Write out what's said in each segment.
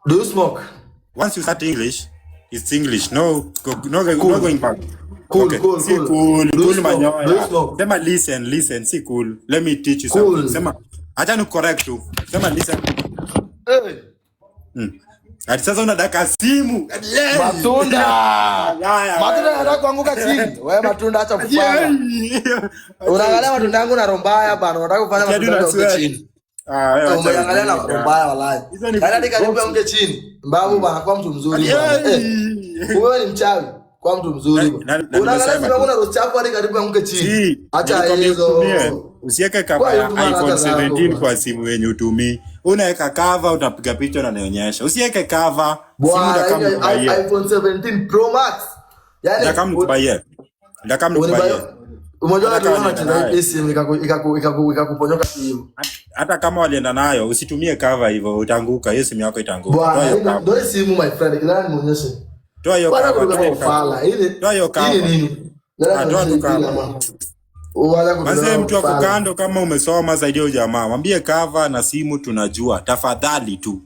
Do you smoke? Once you start English, it's English. No, go, no, no Cool. going back. Cool, Okay. cool, Si cool. cool, Do you cool smoke? Do you manyoya. smoke? Sema listen, listen, si cool. Let me teach you something. Cool. Sema, acha ni correct tu. Sema listen. Hey. Ati sasa unadaka simu. Ati, yeah. Matunda. Ya, Matunda yanataka kuanguka chini. Wewe matunda, acha kufanya. Yeah. Unaangalia matunda yangu na roho mbaya bana. Unataka kufanya Ati hadi matunda yangu una yaanguke sweat. chini. Ah, wewe acha Umeangalia na roho ujinga. mbaya walai. Hizo ni Yaani hadi karibu box. yaanguke chini. Mbabu bana, kwa mtu mzuri bana. Eh. Yeah. Wewe ni mchawi. Kwa mtu mzuri Na, bana. na, na Unaangalia nimesema simu yangu tu. na roho chafu hadi karibu yaanguke chini. Si, Acha nilikwambia hizo. utumie. Usiweke Kwa cover hiyo ya tu bana, iPhone acha zako 17 bana. kwa simu yenye utumii. Unaweka cover, utapiga picha unanionyesha. Usiweke cover, simu Bwana, ndakam hii nikubuyie. iPhone 17 Pro Max. Yaani Ndakam nikubuyie. Ndakam nikubuyie. Unajua Hata watu kama wanacheza walienda hii nayo. simu ikakuponyoka hivyo. Hata kama walienda nayo, usitumie cover hivyo, utaanguka. Hiyo simu yako itaanguka. Toa Bwana, hiyo hii cover. ndio hii simu, my friend, kila nimuonyeshe. Toa hiyo Bwana, cover, kutoka toa hiyo cover. ufala. Hii Toa hiyo hii cover. nini? Ndio Ah, toa tu nimuonyeshe hii cover. jamaa. Uanza Manze, kutoka mtu ako ufala. kando, kama umesoma saidia huyu jamaa, mwambie cover na simu tunajua, tafadhali tu.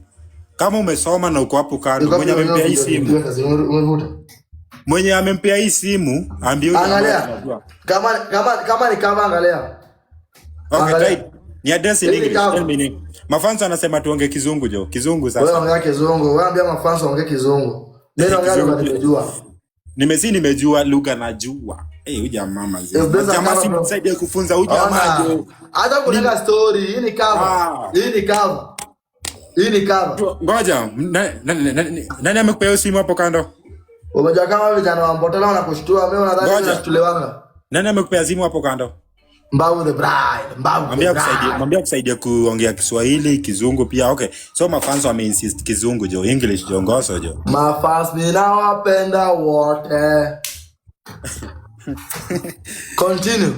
Kama umesoma na uko hapo kando, Yuko mwenye wapi amempea hii video simu, kazi umevuta? Mwenye amempea hii simu, ambie huyu jamaa Angalia. tunajua. Kama ni kama, angalia. Okay, Angalia. try. Ni address in Hii ni English. cover. Tell me ni. Mafans anasema tuonge Kizungu, jo. Kizungu Wewe sasa. ongea Kizungu, wewe ambia mafans waongee Kizungu. Mimi naongea lugha Kizungu. nimejua. Nimejua lugha najua. Eh, huyu jamaa mazee. If there's a Jamaa cover, si bro. msaidie kufunza huyu jamaa, Ona. jo. Hata kuneka story, hii ni cover. Ah. Hii ni cover. Hii ni cover. Ngoja, nani amekupea hiyo simu hapo kando? Umejua kama vijana wa Mbotela wanakushtua, mimi nadhani Ngoja. unashtuliwanga. Nani amekupea simu hapo kando? Mbavu the bride, Mbavu the Mwambie akusaidie, bride. Mwambie akusaidie kuongea Kiswahili, Kizungu pia. Okay. So mafans wame insist Kizungu, jo, English, jo, ngoso, jo. Mafans ninawapenda wote. Continue.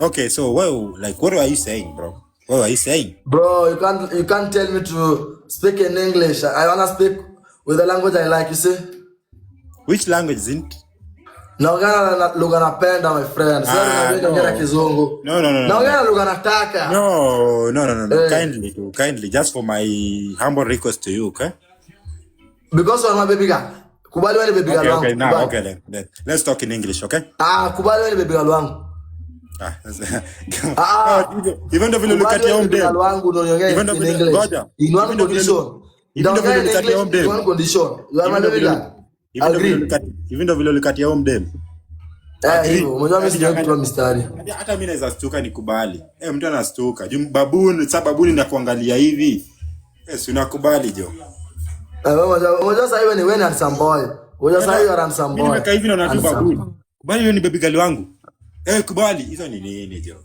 Okay, so well, like, what are you saying, bro? What are you saying? Bro, you can't tell me to speak in English. I wanna speak with the language I like, you see? Which language isn't? Naongea na lugha napenda, my friend. Sasa Ah, naongea na no. Kizungu. No. Naongea na lugha nataka. No. Eh. Kindly, too, kindly, just for my humble request to you, okay? Because you are my baby girl. Kubali wewe ni baby girl Okay, wangu. okay, now, Kubali. okay, then let's talk in English, okay? Ah, kubali wewe ni baby girl wangu. Ah, Ah, ah. Even though vile Kubali ulikatia wewe ni baby home girl wangu ndio niongee Even though in vile English. ngoja. In one Even though vile condition. Even though Nitaongea vile in ulikatia English home in dem. one condition. You are my Even though baby vile girl. Even though vile Agree. Even though vile ulikatia home dem. Eh, Agree. hivyo. Unajua mimi sijawahi kutoa mistari. Hata mimi naweza stuka nikubali. Eh, mtu anastuka. Juu baboon, sasa baboon inakuangalia hivi. Eh, si unakubali, jo. Eh, wewe unajua sasa hivi ni wewe ni handsome boy. Unajua sasa hivi you are handsome Mimi boy. nimekaa hivi naona tu Handsome. baboon. Kubali hiyo ni baby girl wangu. Eh, kubali. Hizo ni nini, jo?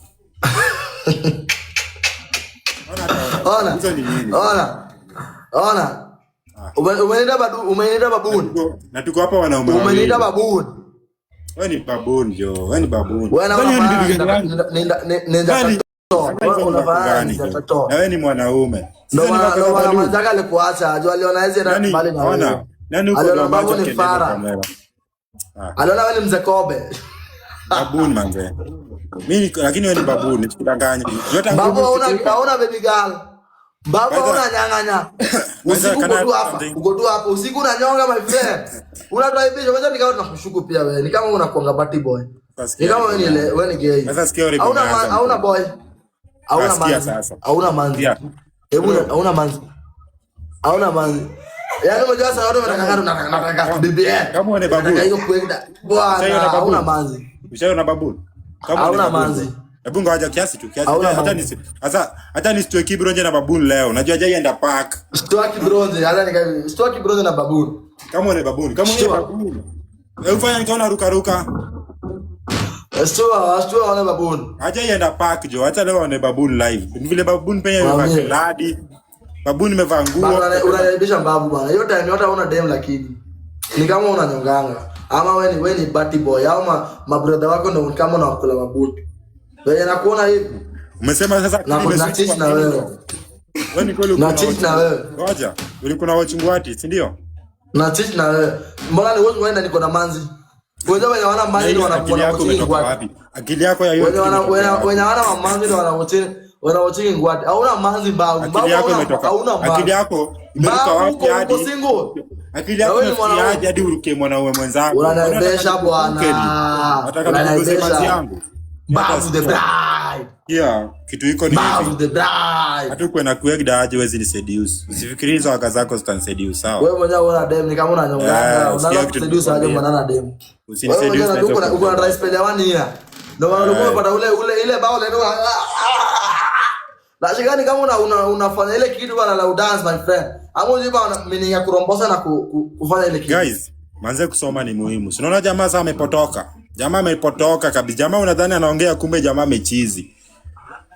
Ona hata Ona. Hizo ni nini? Ona. Ona. Ah. Umeniita baboon. Na tuko hapa wanaume Umeniita wawili. baboon. Wewe ni baboon, jo. Wewe ni baboon. Wewe na Kwani wewe ni unafanana baby girl wangu? ninja Kwani turtle. sasa hizo Wewe ni vako unafanana gani, ninja jo? turtle. Na wewe ni mwanaume. Ndio Sasa ni maana vako ndio za maana baboon. mwenzake alikuacha, ajua aliona hizi enda Nani? mbali na wewe. Ona. Nani huko Aliona ndo babu macho ni akiendesha fara. kamera? Ah, Aliona wewe ni mzee Kobe. Baboon manze. Mimi lakini wewe ni baboon, nisikudanganye. Yote Babu nguvu hauna ukitupa. hauna baby girl. Babu By the hauna nyang'anya. By the way, Usiku can uko I tu ask hapa. something? Uko tu hapa. Usiku unanyonga, my friend. Unatuaibisha. Kwanza ni kama tunakushuku pia wewe. Ni kama unakuanga party boy. Sasa Ni sikia kama wewe ni wewe ni gay. Sasa sikia wewe Hauna umeanza hauna mtu. boy. Hauna Sikia manzi. sasa. Hauna manzi. Sikia. Hebu hauna manzi. Hauna manzi. Yaani unajua sasa watu wanataka nataka BBL. Kama wewe ni baboon. Nataka hiyo kwenda. Bwana, Ushaona baboon? hauna manzi. Ushaona baboon? Kama Hauna ni baboon. manzi. Hebu ngoja kiasi tu, kiasi. Hauna Hata manzi. nisi sasa hata nisitoe kibronje na baboon leo. Unajua hajaienda park. Stoa kibronze, hata nika stoa kibronze na baboon. Kama ni baboon, kama ni Sure. baboon. Hebu fanya nikaona ruka ruka. Stoa wana baboon. Hajaienda park, jo. Acha leo waone baboon live. Ni vile baboon penya imevaa Waambie. kladi. Baboon imevaa nguo. Bana, unaniaibisha mbabu bana. Hiyo time yote hauna dem, lakini ni kama unanyonganga. Ama wewe ni party boy au ma brother wako ndio kama unakula mabuti. Wewe nakuona hivi. Umesema sasa Na akili na imeswitch cheat kwa na nini? wewe. Wewe ni kweli uko Na na cheat na wewe. Ngoja, ulikuwa na watch ngwati, si ndio? Na cheat na wewe. Mbona ni wewe unaenda niko na manzi? Wewe wenye wana Na manzi hiyo ndio akili wana yako watch imetoka ngwati. wapi? Akili yako ya hiyo Wenye akili wana imetoka wenye wapi? wenye wana mamanzi ndio wana watch ngwati. Hauna manzi, mbabu. Mbabu Akili yako hauna imetoka. hauna Akili manzi. yako Imeruka Babu, wapi uko uko hadi? single? Akili Na yako wewe ni imefikia mwanaume. aje hadi uruke mwanaume mwenzako? Kwani Unanaibesha unataka nikuruke ni? bwana. Unataka nikuguze manzi Unanaibesha. yangu? Hata Babu the sikia. bride. Kia, kitu iko ni Babu hivi. the bride. Hata ukuwe na kuegda aje huwezi ni seduce. Usifikirie hizo waka zako zitaniseduce, sawa? Wewe mwenyewe una dem ni kama unanyonganga, Eh, unaanza sikia kitu kuseduce aje nikwambia. mwanana dem. Wewe Usiniseduce mwenyewe na unajua hizo uko na problem. dry spell ya one year. Ndio maana ulikuwa Eh, umepata ule ile bao leo. Na shikani kama unafanya ile kitu bana la dance, my friend. Ama unajua bana meaning ya kurombosa na kufanya ile kitu. Guys, manze kusoma ni muhimu. Si unaona jamaa sasa amepotoka. Jamaa amepotoka kabisa. Jamaa unadhani anaongea, kumbe jamaa amechizi.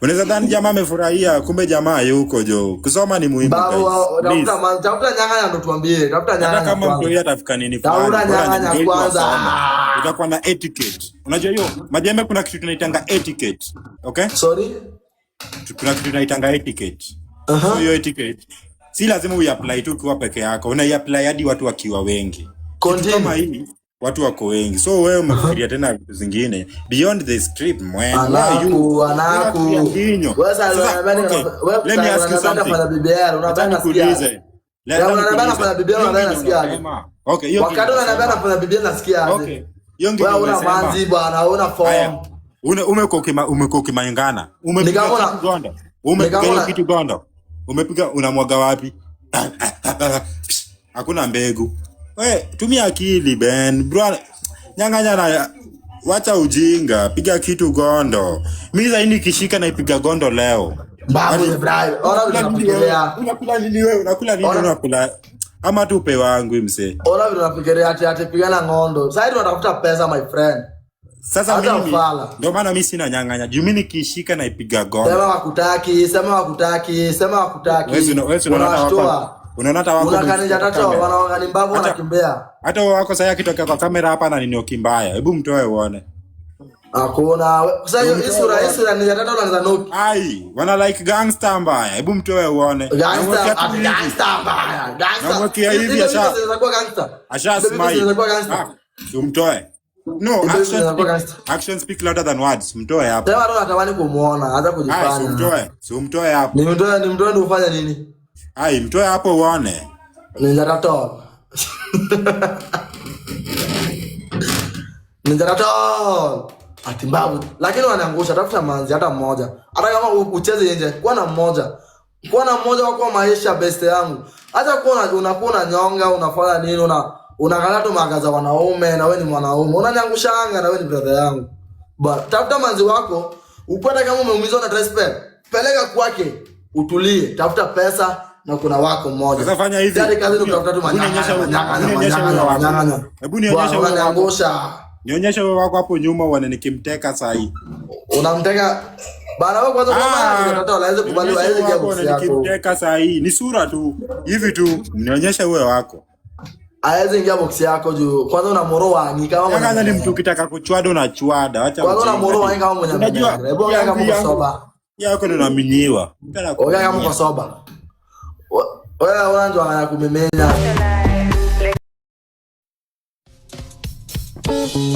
Unaweza dhani jamaa amefurahia, kumbe jamaa yuko jo. Kusoma ni muhimu Babu, guys. tafuta Please. tafuta nyang'anya ndo tuambie. Tafuta Hata nyang'anya kama mtu kwanza. yeye atafika nini fulani, Tafuta bora ni nyang'anya mtu kwanza. asome. Utakuwa na etiquette. Unajua hiyo majembe, kuna kitu tunaitanga etiquette. Okay? Sorry? Kuna kitu tunaitanga etiquette. So hiyo etiquette si lazima uiapply tu ukiwa peke yako, unaiapply hadi watu wakiwa wengi. Kitu kama Continue. hii watu wako wengi, so wewe umefikiria tena vitu zingine beyond the script, man. Why are you Anaku, anaku. unafikiria kinyo? Wewe sasa Sasa unaniambia okay, wewe let me ask you unaniambia something. nafanya BBL, Acha unaniambia nasikia. nikuulize. Ya Acha unaniambia nikuulize. nafanya BBL, Hiyo unaniambia nginyo nasikia aje? unasema. Okay, hiyo nginyo Wakati unaniambia unasema. nafanya BBL nasikia aje? Okay. Hiyo nginyo Wewe una umesema. manzi bwana, una Haya. form. Umekuwa ukimangana. Ni Umepiga kama kitu una gondo. ni Umepiga kama hiyo una kitu gondo. Umepiga, unamwaga wapi? Hakuna mbegu. We, tumia akili Ben. Bro, nyang'anya na wacha ujinga, piga kitu gondo. Mimi sasa nikishika naipiga gondo leo. Babu Ati the bride. Ona vile unakula nini wewe? unafikiria. Unakula nini wewe? Unakula nini Ona unakula? Ama tupe wangu mzee. ona vile unafikiria ati pigana ngondo. Sasa tunatafuta pesa, my friend. Sasa Hata mimi ufala. ndio maana mimi sina nyang'anya. Juu mimi nikishika naipiga Sema gondo. wakutaki, sema wakutaki, sema wakutaki. Wewe unaona hata wako Unawashtua. unaona hata wako Unakanija umemshika kwa tatu kamera. wanaongani mbavu Hata wanakimbia. hata wako sasa akitokea kwa kamera hapa na nini kimbaya. Hebu mtoe uone. Hakuna. Sasa hiyo Mtoe sura hii uone. sura ni tatu unaanza noki. Ai, wana like gangster mbaya. Hebu mtoe uone. Gangster, Namwekea tu ati hivi. gangster mbaya. Gangster. Namwekea Hizo hivi hizo asha zinaweza kuwa gangster. asha Hizo vitu smile. zinaweza kuwa gangster. Ah, si umtoe. No, Hizo vitu action zinaweza kuwa speak, gangster. action speak louder than words. Mtoe hapo. Sema tu natamani kumuona, anza Ai, si kujifanya. umtoe. Si umtoe hapo. Nimtoe ni ufanye nini? Ai, mtoe hapo uone. Ninja Turtle. Ninja Turtle. Ati mbavu. Lakini wanaangusha, tafuta manzi hata mmoja. Hata kama ucheze nje, kuwa na mmoja. Kuwa na mmoja wako maisha, best yangu. Hata kuwa unakuwa unanyonga, unafanya nini, unaangalia tu magaza wanaume na wewe ni mwanaume. Unaniangusha anga na wewe ni brother yangu. But tafuta manzi wako, upate kama umeumizwa na dry spell, peleka kwake, utulie, tafuta pesa na kuna wako mmoja. Sasa fanya hivi. Yaani kazi ni kutafuta tu Hebu nionyeshe manyang'anya, manyang'anya, hebu nionyeshe manyang'anya, huyo wako. manyang'anya. Hebu nionyeshe Bwana huyo wako. unaniangusha. Nionyeshe huyo wako hapo nyuma uone nikimteka saa hii. Unamteka bana wewe kwanza kama Ah, mtoto hawezi kubali nionyeshe hawezi huyo kia wako box uone yako. nikimteka saa hii. Ni sura tu. Hivi tu. Nionyeshe huyo wako. Hawezi ingia box yako juu kwanza una moro wangi kama mwenye Nyang'anya ni mtu mwenye. ukitaka kuchwada unachwada. Acha Kwanza una ujinga. moro wangi kama mwenye Unajua mwenye. Hebu ongea kama yangu uko yangu soba. yako ndo naminyiwa. Mtu Ongea kama uko anakuminyia. soba. Wewe unajua anakumimenya.